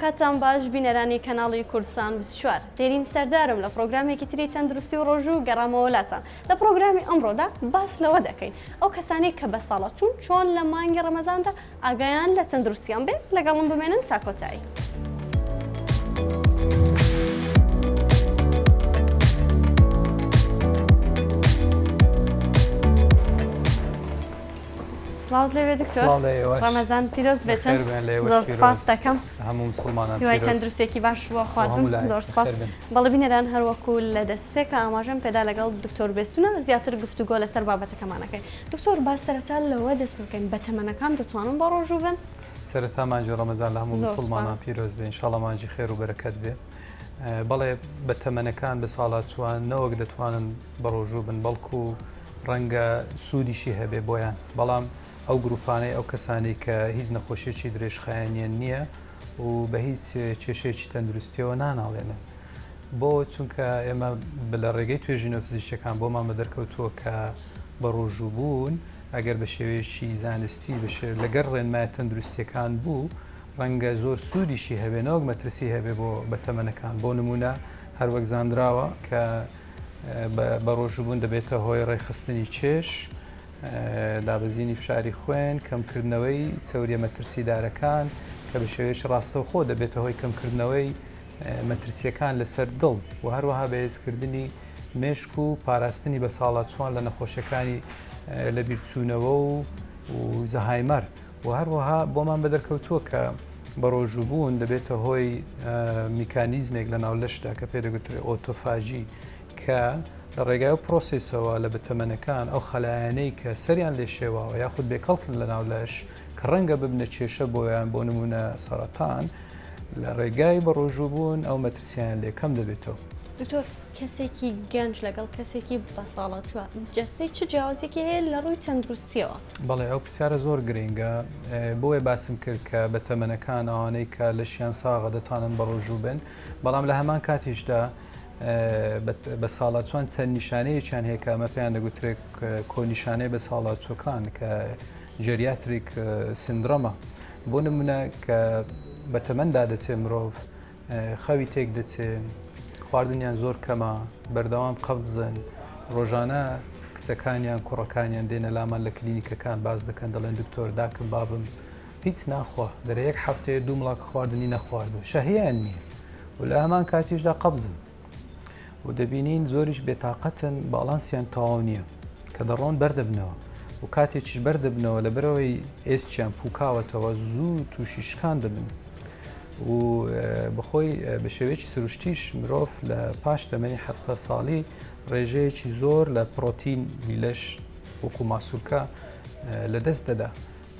کاتتان باش بینەرانی کەناڵی کوردستان 24 دێرین سەردارم لە پرۆگرامێکی تری تەندروستی و ڕۆژوو گەڕامەوە لاتان لە پرۆگرامی ئەمڕۆدا باس لەوە دەکەین ئەو کەسانەی کە بە ساڵەچوون چۆن لە مانگی ڕەمەزاندا ئاگایان لە تەندروستیان بێ لەگەڵم بمێنن تا کۆتایی. سڵاوت لێبێ دکتۆر ڕەمەزان پیرۆز بێتن زۆر سپاس دەکەم هەموو مسلمانان هیوای تەندروستێکی باش بۆ خوازم زۆر سپاس بەڵێ بینەران هەروەکو لە دەستپێکە ئاماژەم پێدا لەگەڵ دکتۆر بێسونە زیاتر گفتوگۆ لەسەر بابەتەکەمانەکەین دکتۆر با سەرەتا لەوە دەست پێ بکەین بەتەمەنەکان دەتوانن بە ڕۆژوو بن؟ سەرەتا مانگی ڕەمەزان لە هەموو مسوڵمانان پیرۆز بێ ئینشاڵڵا مانگی خێر و بەرەکەت بێ بەڵێ بە تەمەنەکان بە ساڵاچوان نەوەک دەتوانن بە ڕۆژوو بن بەڵکو ڕەنگە سوودیشی هەبێ بۆیان بەڵام ئەو گروپانەی ئەو کەسانی کە هیچ نەخۆشیەکی درێژخایەنیان نییە و بە هیچ کێشەیەکی تەندروستیەوە ناناڵێنن بۆ چونکە ئێمە لە ڕێگەی توێژینەوە پزیشکیەکان بۆمان بەدەرکەوتووە کە بە ڕۆژووبوون ئەگەر بە شێوەیەکی زانستی لەگەر ڕێنمایە تەندروستیەکان بوو ڕەنگە زۆر سوودیشی هەبێ نەوەک مەترسی هەبێ بۆ بەتەمەنەکان بۆ نمونە هەروەک زانراوە کە بە ڕۆژووبوون دەبێتە هۆی ڕێکخستنی چێش دابەزینی فشاری خوێن، کەمکردنەوەی چەوریە مەترسیدارەکان کە بە شێوەیەکی ڕاستەوخۆ دەبێتە هۆی کەمکردنەوەی مەترسییەکان لەسەر دڵ و هەروەها بەهێزکردنی مێشک و پاراستنی بەساڵاچووان لە نەخۆشیەکانی لەبیرچوونەوە و زەهایمەر و هەروەها بۆمان بەدەرکەوتووە کە بەڕۆژووبوون دەبێتە هۆی میکانیزمێک لە ناو لەشدا کە پێ دەگوترێت ئۆتۆفاژی کە لە ڕێگای ئەو پرۆسیسەوە لە بەتەمەنەکان ئەو خەلایانەی کە سەریان لێ شێواوە یاخود بێکەڵکن لە ناو لەش کە ڕەنگە ببنە کێشە بۆیان بۆ نمونە سەرەتان لە ڕێگای بەڕۆژووبوون ئەو مەترسیان لێ کەم دەبێتەوە. دکتۆر کەسێکی گەنج لەگەڵ کەسێکی بەساڵاچووە جەستەی چ جیاوازیەکی هەیە لە ڕووی تەندروستیەوە؟ بەڵێ ئەو پرسیارە زۆر گرنگە بۆیە باسم کرد کە بە تەمەنەکان ئەوانەی کە لەشیان ساغە دەتوانن بەڕۆژوو بن بەڵام لە هەمان کاتیشدا بە ساڵاچوان چەند نیشانەیەکیان هەیە کە ئەمە پێیان دەگوترێت کۆنیشانەی بە ساڵاچوەکان کە geriatric syndrome ە بۆ نمونە کە بە تەمەندا دەچێ مرۆڤ خەوی تێک دەچێ خواردنیان زۆر کەمە بەردەوام قەبزن ڕۆژانە کچەکانیان کوڕەکانیان دێنە لامان لە کلینیکەکان باز دەکەن دەڵێن دکتۆر داکم بابم هیچ ناخوا دەرێ یەک هەفتەیە دوو مڵاک خواردنی نەخواردووە شەهیان نییە و لە هەمان کاتیشدا قەبزن و دەبینین زۆریش بێتاقەتن باڵانسیان تەواو نییە کە دەڕۆن بەردەبنەوە و کاتێکیش بەردەبنەوە لە بەرەوەی ئێسکیان پوکاوەتەوە زوو تووشی شکان دەبن و بەخۆی بە شێوەیەکی سروشتیش مرۆڤ لە پاش تەمەنی ه ساڵی ڕێژەیەکی زۆر لە پرۆتین لەش وەکو ماسولکە لە دەست دەدا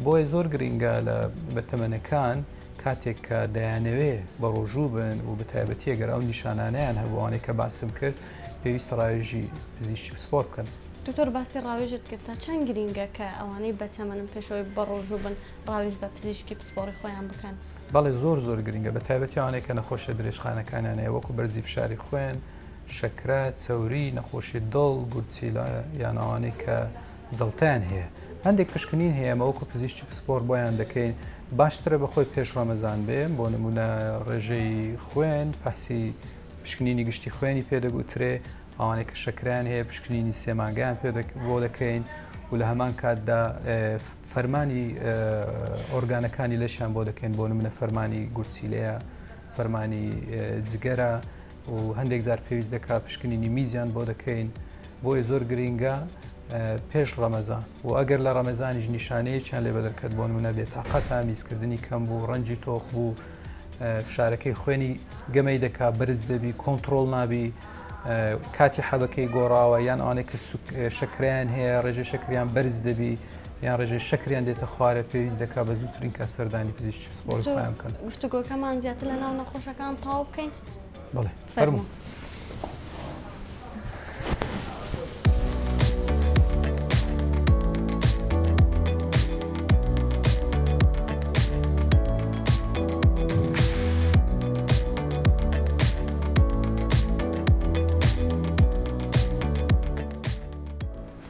بۆیە زۆر گرینگە لە بەتەمەنەکان کاتێک کە دەیانەوێ بەڕۆژوو بن و بەتایبەتی ئەگەر ئەو نیشانانەیان هەبوو ئەوانەی کە باسم کرد پێویستە ڕاوێژی پزیشکی پسپۆڕ بکەن. دکتۆر باسی ڕاوێژت کرد تا چەند گرینگە کە ئەوانەی بەتەمەنن پێش ئەوەی بەڕۆژوو بن ڕاوێژ بە پزیشکی پسپۆڕی خۆیان بکەن؟ بەڵێ زۆر زۆر گرینگە بەتایبەتی ئەوانەی کە نەخۆشیە درێژخایەنەکانیان هەیە وەکو بەرزی فشاری خوێن، شەکرە، چەوری، نەخۆشی دڵ، گورچیلە یان ئەوانەی کە جەڵتەیان هەیە هەندێک پشکنین هەیە ئەمە وەکو پزیشکی پسپۆر بۆیان دەکەین باشترە بەخۆی پێش ڕەمەزان بێ بۆ نمونە ڕێژەی خوێن فەحسی پشکنینی گشتی خوێنی پێدەگوترێ ئەوانەی کە شەکریان هەیە پشکنینی سێمانگەیان پێ بۆ دەکەین و لە هەمان کاتدا فەرمانی ئۆرگانەکانی لەشیان بۆ دەکەین بۆ نمونە فەرمانی گورچیلەیە فەرمانی جگەرە و هەندێک جار پێویست دەکات پشکنینی میزیان بۆ دەکەین بۆیە زۆر گرینگە پێش ڕەمەزان و ئەگەر لە ڕەمەزانیش نیشانەیەکیان لێ بەدەرکەت بۆ نمونە بێتاقەتە میزکردنی کەم بوو ڕەنجی تۆخ بوو فشارەکەی خوێنی گەمەی دەکا بەرز دەبی کۆنتترۆل نابی کاتی حەبەکەی گۆڕاوە یان ئەوانەی کە شەکریان هەیە ڕێژەی شەکریان بەرز دەبی یان ڕێژەی شەکریان دێتە خوارێ پێویست دەکا بە زووترین کات سەردانی پزیشکی پسپۆڕی خۆیان بکەن. گفتوگۆکەمان زیاتر لە ناو نەخۆشەکان تەواو بکەین؟ بەڵێ فەرموو.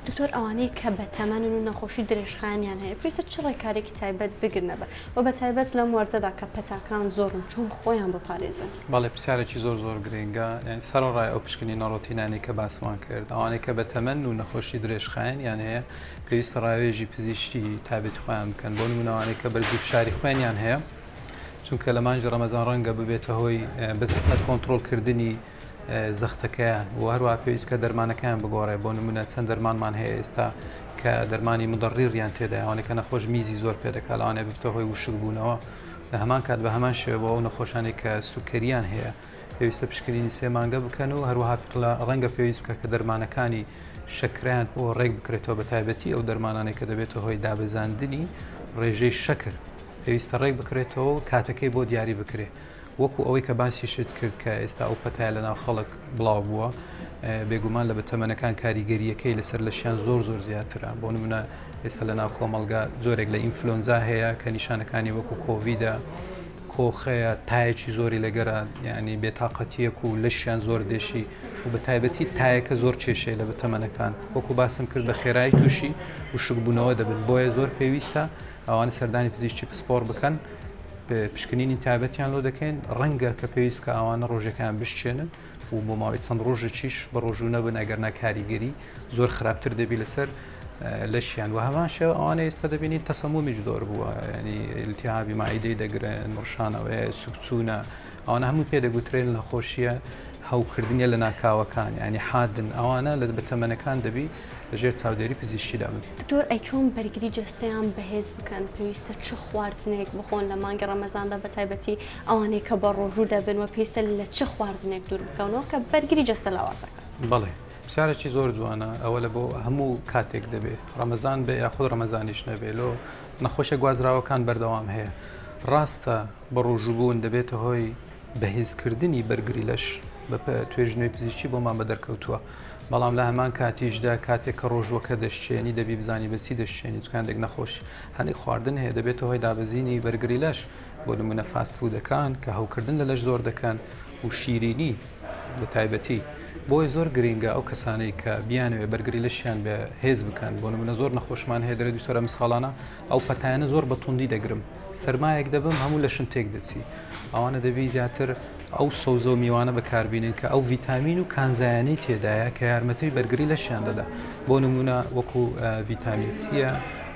دکتۆر ئەوانەی کە بەتەمەنن و نەخۆشی درێژخایەنیان هەیە پێویستە چ ڕێکارێکی تایبەت بگرنەبەر و بەتایبەت لەم وەرزەدا کە پەتاکان زۆرن چۆن خۆیان بپارێزن؟ بەڵێ پرسیارێکی زۆر زۆر گرنگە یانی سەرەڕای ئەو پشکنینە ڕۆتینانەی کە باسمان کرد ئەوانەی کە بەتەمەن و نەخۆشی درێژخایەنیان هەیە پێویستە ڕاوێژی پزیشکی تایبەتی خۆیان بکەن بۆ نمونە ئەوانەی کە بەرزی فشاری خوێنیان هەیە چونکە لە مانگی ڕەمەزان ڕەنگە ببێتە هۆی بەزەحمەت کۆنترۆڵکردنی زەختەکەیان و هەروەها پێویست بکە دەرمانەکەیان بگۆڕێ بۆ نمونە چەند دەرمانمان هەیە ئێستا کە دەرمانی مدەڕیڕیان تێدایە ئەوانەی کە نەخۆش میزی زۆر پێ دەکات لەوانەیە ببتە هۆی وشکبوونەوە لە هەمان کات بە هەمان شێوە بۆ ئەو نەخۆشانەی کە سوکەریان هەیە پێویستە پشکنینی سێ مانگە بکەن و هەروەها ڕەنگە پێویست بکە کە دەرمانەکانی شەکرەیان بۆ ڕێک بکرێتەوە بە تایبەتی ئەو دەرمانانەی کە دەبێتە هۆی دابەزاندنی ڕێژەی شەکر پێویستە ڕێک بکرێتەوە و کاتەکەی بۆ دیاری بکرێت وەکو ئەوەی کە باسیشت کرد کە ئێستا ئەو پەتایە لەناو خەڵک بڵاو بووە، بێگومان لە بەتەمەنەکان کاریگەرییەکەی لەسەر لەشیان زۆر زۆر زیاترە، بۆ نمونە ئێستا لەناو کۆمەڵگا جۆرێک لە ئینفلۆنزا هەیە کە نیشانەکانی وەکو کۆڤیدە، کۆخەیە، تایەکی زۆری لەگەرە، یعنی بێتاقەتیەک و لەشیان زۆر دێشی و بە تایبەتی تایەکە زۆر کێشەیە لە بەتەمەنەکان، وەکو باسم کرد بە خێرایی تووشی وشکبوونەوە دەبن، بۆیە زۆر پێویستە ئەوانە سەردانی پزیشکی پسپۆڕ بکەن. پشکنینی تایبەتیان لۆ دەکەین، ڕەنگە کە پێویست بکە ئەوانە ڕۆژەکەیان بشچێنن و بۆ ماوەی چەند ڕۆژێکیش بە ڕۆژوو نەبن ئەگەرنا کاریگەری زۆر خراپتر دەبی لەسەر لەشیان و هەمان شێوە ئەوانە ئێستا دەبینین تەسەمومیش زۆر بووە ینی التهابی مەعیدەی دەگرن ڕشانەوەیە سوکچوونە ئەوانە هەموو پێ دەگوترێن نەخۆشیە هەوکردنیە لە ناکاوەکان ینی حادن ئەوانە لە بەتەمەنەکان دەبی لەژێر چاودێری پزیشکیدا بن. دکتۆر ئەی چۆن بەرگری جەستەیان بەهێز بکەن پێویستە چ خواردنێک بخۆن لە مانگی ڕەمەزاندا بەتایبەتی ئەوانەی کە بە ڕۆژوو دەبن و پێویستە لە چ خواردنێک دوور بکەونەوە کە بەرگری جەستە لاواز ئەکات؟ بەڵێ پرسیارێکی زۆر جوانە ئەوە لە بۆ هەموو کاتێک دەبێ ڕەمەزان بێ یاخود ڕەمەزانیش نەبێ لۆ نەخۆشیە گوازراوەکان بەردەوام هەیە ڕاستە بە ڕۆژووبوون دەبێتە هۆی بەهێزکردنی بەرگری لەش بە توێژینەوەی پزیشکی بۆمان بەدەرکەوتووە بەڵام لە هەمان کاتیشدا کاتێک کە ڕۆژووەکە دەشچێنی دەبی بزانی بە چی دەشچێنی چونکە هەندێک نەخۆش هەندێک خواردن هەیە دەبێتە هۆی دابەزینی بەرگری لەش بۆ نمونە fast food ەکان کە هەوکردن لە لەش زۆر دەکەن و شیرینی بە تایبەتی بۆیە زۆر گرینگە ئەو کەسانەی کە بیانەوێ بەرگری لەشیان بە هێز بکەن بۆ نمونە زۆر نەخۆشمان هەیە دەرێ دووسەرە مساڵانە ئەو پەتایانە زۆر بە توندی دەگرم سەرمایەک دەبم هەموو لەشم تێک دەچی ئەوانە دەبی زیاتر ئەو سەوزە و میوانە بەکاربینن کە ئەو ڤیتامین و کانزایانەی تێدایە کە یارمەتی بەرگری لەشیان دەدا بۆ نمونە وەکو ڤیتامین سیە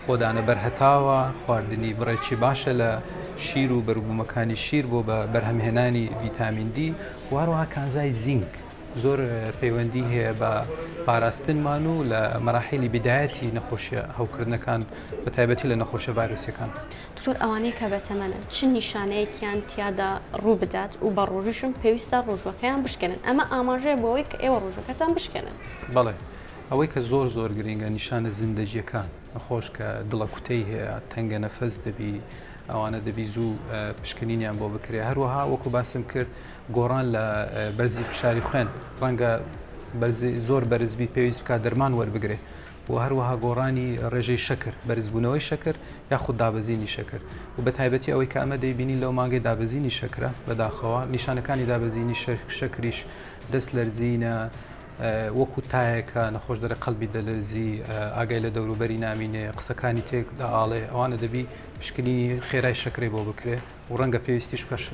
خۆدانە بەر هەتاوە خواردنی بڕێکی باشە لە شیر و بەروبوومەکانی شیر بۆ بە بەرهەمهێنانی ڤیتامین دی و هەروەها کانزای زینک زۆر پەیوەندی هەیە بە پاراستنمان و لە مەراحیلی بیدایەتی نەخۆشیە هەوکردنەکان بە تایبەتی لە نەخۆشیە ڤایرۆسیەکان. دکتۆر ئەوانەی کە بەتەمەنن چ نیشانەیەکیان تیادا ڕووبدات و بە ڕۆژووشن پێویستە ڕۆژووەکەیان بشکێنن ئەمە ئاماژەیە بۆ ئەوەی کە ئێوە ڕۆژووەکەتان بشکێنن. بەڵێ ئەوەی کە زۆر زۆر گرینگە نیشانە زیندەگیەکان نەخۆش کە دڵە کوتەی هەیە تەنگە نەفەس دەبی ئەوانە دەبی زوو پشکنینیان بۆ بکرێ هەروەها وەکو باسم کرد گۆڕان لە بەرزی فشاری خوێن ڕەنگە بەرزی زۆر بەرزبی پێویست بکات دەرمان وەربگرێ و هەروەها گۆڕانی ڕێژەی شەکر، بەرزبوونەوەی شەکر یاخود دابەزینی شەکر و بە تایبەتی ئەوەی کە ئەمە دەیبینین لەو مانگەی دابەزینی شەکرە بەداخەوە نیشانەکانی دابەزینی شەکریش دەست لەرزینە وەکو تایەکە نەخۆش دەرێ قەلبی دەلەرزی ئاگای لە دەوروبەری نامینێ قسەکانی تێک دەئاڵێ ئەوانە دەبی پشکنینی خێرای شەکرەی بۆ بکرێ. و ڕەنگە پێویستیش بکەش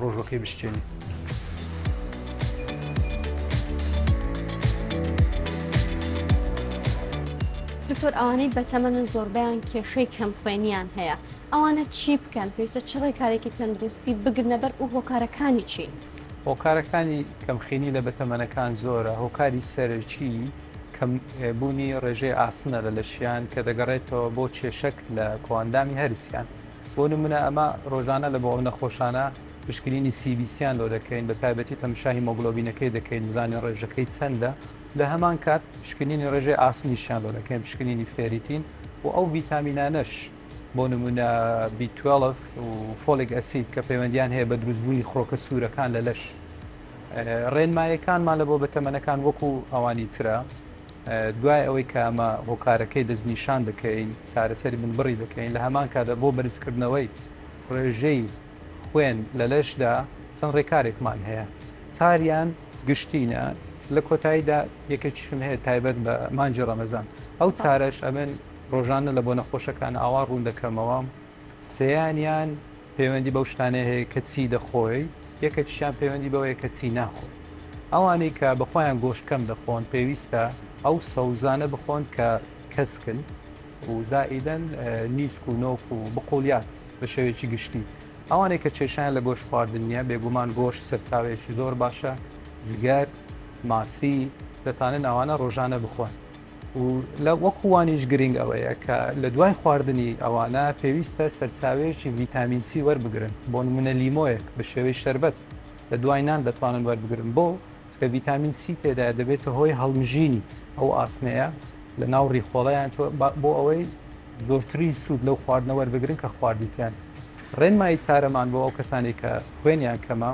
ڕۆژوەکەی بشکێنی. دکتۆر ئەوانەی بەتەمەنن زۆربەیان کێشەی کەمخوێنیان هەیە ئەوانە چی بکەن پێویستە چ ڕێکارێکی تەندروستی بگرنەبەر و هۆکارەکانی چین؟ هۆکارەکانی کەمخوێنی لە بەتەمەنەکان زۆرە هۆکاری سەرەکی کەم بوونی ڕێژەی ئاسنە لە لەشیان کە دەگەڕێتەوە بۆ کێشەک لە کۆئەندامی هەرسیان بۆ نمونە ئەمە ڕۆژانە لە بۆ ئەو نەخۆشانە پشکنینی CBC یان لۆ دەکەین بە تایبەتی تەمشا هیمۆگلۆبینەکەی دەکەین بزانین ڕێژەکەی چەندە لە هەمان کات پشکنینی ڕێژەی ئاسنیشیان لۆ دەکەین پشکنینی فێریتین و ئەو ڤیتامینانەش بۆ نمونە B12 و folic acid کە پەیوەندیان هەیە بە دروستبوونی خڕۆکە سوورەکان لە لەش ڕێنمایەکانمان لە بۆ بەتەمەنەکان وەکو ئەوانی ترە دوای ئەوەی کە ئەمە هۆکارەکەی دەستنیشان دەکەین، چارەسەری بنبڕی دەکەین، لە هەمان کاتدا بۆ بەرزکردنەوەی ڕێژەی خوێن لە لەشدا چەند ڕێکارێکمان هەیە. چاریان گشتینە. لە کۆتاییدا یەکێکیشم هەیە تایبەت بە مانگی ڕەمەزان، ئەو چارەش ئەمن ڕۆژانە لە بۆ نەخۆشەکان ئاوا ڕوون دەکەمەوە، سێیانیان پەیوەندی بەو شتانەی هەیە کە چی دەخۆی، یەکێکیشیان پەیوەندی بەوەیە کە چی ناخۆی. ئەوانەی کە بەخۆیان گۆشت کەم دەخۆن پێویستە ئەو سەوزانە بخۆن کە کەسکن و زائیدەن نیسک و نۆک و بقولیات بە شێوەیەکی گشتی. ئەوانەی کە کێشەیان لە گۆشت خواردن نییە، بێگومان گۆشت سەرچاوەیەکی زۆر باشە، جگەر، ماسی، دەتانن ئەوانە ڕۆژانە بخۆن. و لە وەکو وانیش گرنگ ئەوەیە کە لە دوای خواردنی ئەوانە پێویستە سەرچاوەیەکی ڤیتامین سی وەربگرن، بۆ نمونە لیمۆیەک بە شێوەی شەربەت لە دوای نان دەتوانن وەربگرن، بۆ؟ چونکە ڤیتامین سی تێدایە دەبێتە هۆی هەڵمژینی ئەو ئاسنەیە لە ناو ڕیخۆڵەیان بۆ ئەوەی زۆرترین سوود لەو خواردنە وەربگرن کە خواردیتیان. ڕێنمایی چارەمان بۆ ئەو کەسانەی کە خوێنیان کەمە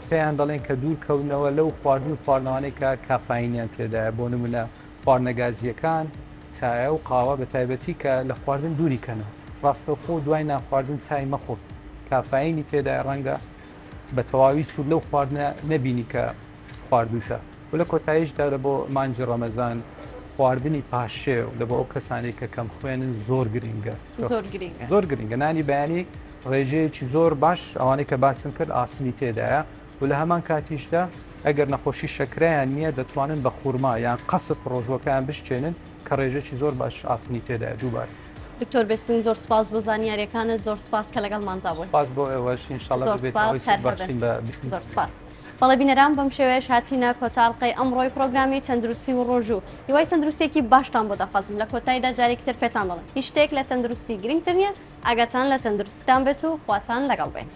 پێیان دەڵێن کە دوور کەونەوە لەو خواردن و خواردنەوانەی کە کافاینیان تێدایە، بۆ نمونە خواردنە گازییەکان، چایە و قاوە بە تایبەتی کە لە خواردن دووری کەنەوە. ڕاستەوخۆ دوای نان خواردن چای مەخۆ، کافاینی تێدایە ڕەنگە بە تەواوی سوود لەو خواردنە نەبینی کە خواردووتە. و لە کۆتاییشدا لە بۆ مانگی ڕەمەزان خواردنی پاشێو لە بۆ ئەو کەسانەی کە کەم خوێنن زۆر گرنگە. زۆر گرنگە. زۆر گرنگە. نانی بەیانی ڕێژەیەکی زۆر باش ئەوانەی کە باسم کرد ئاسنی تێدایە و لە هەمان کاتیشدا ئەگەر نەخۆشی شەکرەیان نییە دەتوانن بە خورما یان قەسپ ڕۆژووەکەیان بشکێنن کە ڕێژەکی زۆر باش ئاسنی تێدایە دووبارە. دکتۆر بێستوون زۆر سوپاس بۆ زانیاریەکانت زۆر سوپاس کە لەگەڵماندا بووی. سوپاس بۆ ئێوەش ان شاء اللە زۆر ببێتە سوپاس هۆی هەر سوود هەبن بەخشین بە زۆر سوپاس. بەڵێ بینەران بەم شێوەیەش هاتینە کۆتا ئەڵقەی ئەمڕۆی پڕۆگرامی تەندروستی و ڕۆژوو هیوای تەندروستیەکی باشتان بۆ دەخوازم لە کۆتاییدا جارێکی تر پێتان دەڵێم هیچ شتێک لە تەندروستی گرنگتر نییە ئاگاتان لە تەندروستیتان بێت و خواتان لەگەڵ بێت.